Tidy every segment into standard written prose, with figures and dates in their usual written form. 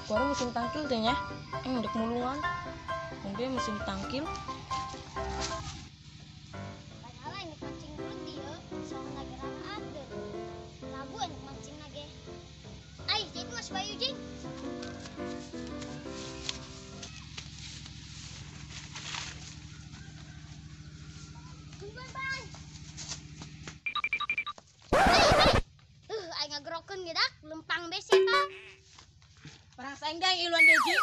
Kuari musim tangkil teh nya. Ndek mulungan. Mungkin musim tangkil. Padahal aing mancing belut dieu, soalna gerak adeu. Lagu aing mancing ge. Ai, jadi Mas Bayu jing. Tungguan, Bang. Aing ngagerokeun ge dak, lempang bese eta. Perang saing dang iluan deji.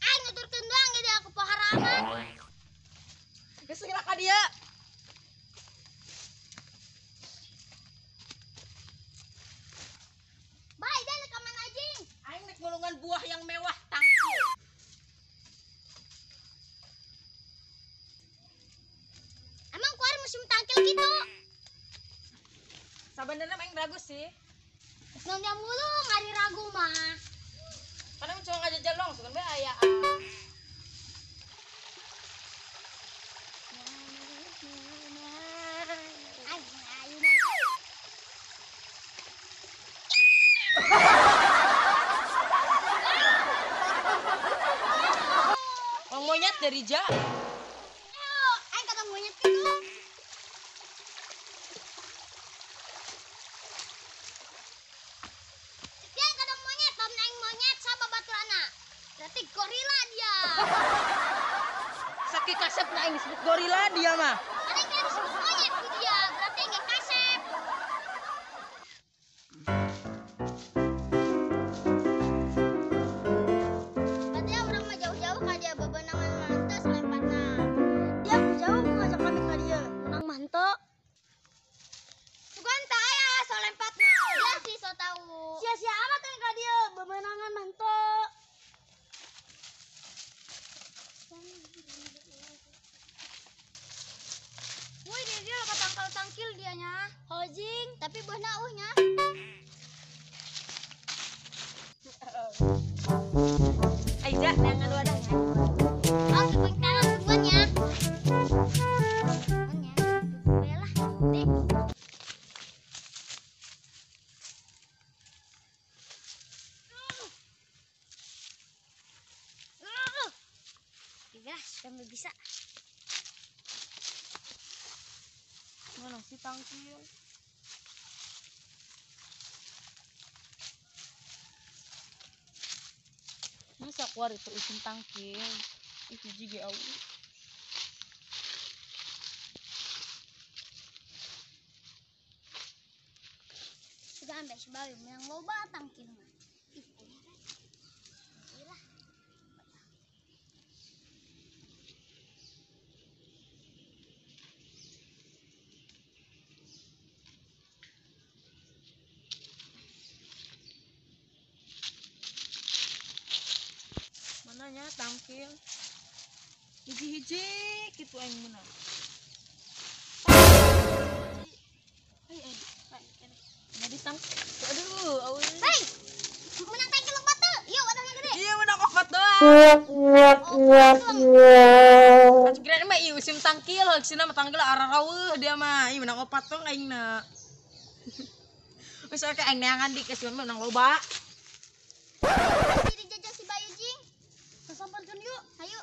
Aing nuturkeun doang ge aku poharaman. Geus segera ka dieu. Bae dan ka mana jing? Aing nek mulungan buah yang mewah tangkil. Emang kuari musim tangkil gitu? Sabenerna aing ragu sih. Nanya mulu ngari ragu mah. Karena cuma ngajajal dong, sugan bae aya. Wong monyet dari ja. Aing kata monyet gitu. Berarti gorila dia. Saking kasep na aing disebut gorila dia mah. Ada yang disebut monyet ku dia, berarti enggak kasep. Berarti orang mah jauh-jauh ka dia bebenangan manteu salempatna. Dia jauh ngajak kami ka dia, menang manteu. Sugan teh aya salempatna. Dia sih so tahu. Sia-sia amat ka dia bebenangan manteu. Woi, dia loba tangkal-tangkil dianya. Hojing, tapi buahna eueuh nya. Ayo, jangan wadah. Oh, tepung tangan tungguan ya. Tungguan ya. Belah, deh. Belah, sudah bisa. Mana sih tangkil? Masa keluar itu isin tangkil? Itu juga au. Sudah ambil sebagai menang loba tangkil mah. Ih, gila. Mananya tangkil hiji-hiji kitu aing meunang. Ai ai ai tang. Aduh, aweun. Hei. Menang tangkil opat teu? Ieu wadahna gede. Iya menang opat doang. Kira mah ieu musim tangkil, sina mah tangkil araraueuh dia mah. Ieu menang opat doang aingna. Wis oke aing neangan di geus menang loba. Jadi jajal si Bayu jing. Samperkeun yuk, ayo.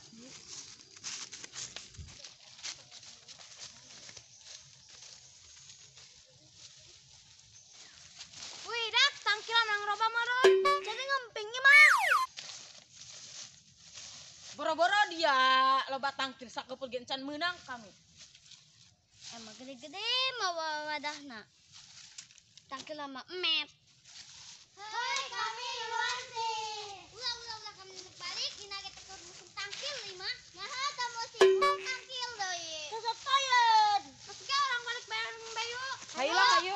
Wih, dak tangkilan nang roba maron. Jadi ngempingnya mah. Boro-boro dia loba tangkil sakeupeul ge encan meunang kami. Emang gede-gede mawa wadahna. Tangkil lama emet. Hei, kami luar sih. Ulah kami balik dina ge teh musim tangkil lima. Nah, tah musim tangkil deui. Sesep toyen. Maksudnya orang balik bareng Bayu. Ayo lah, ayo.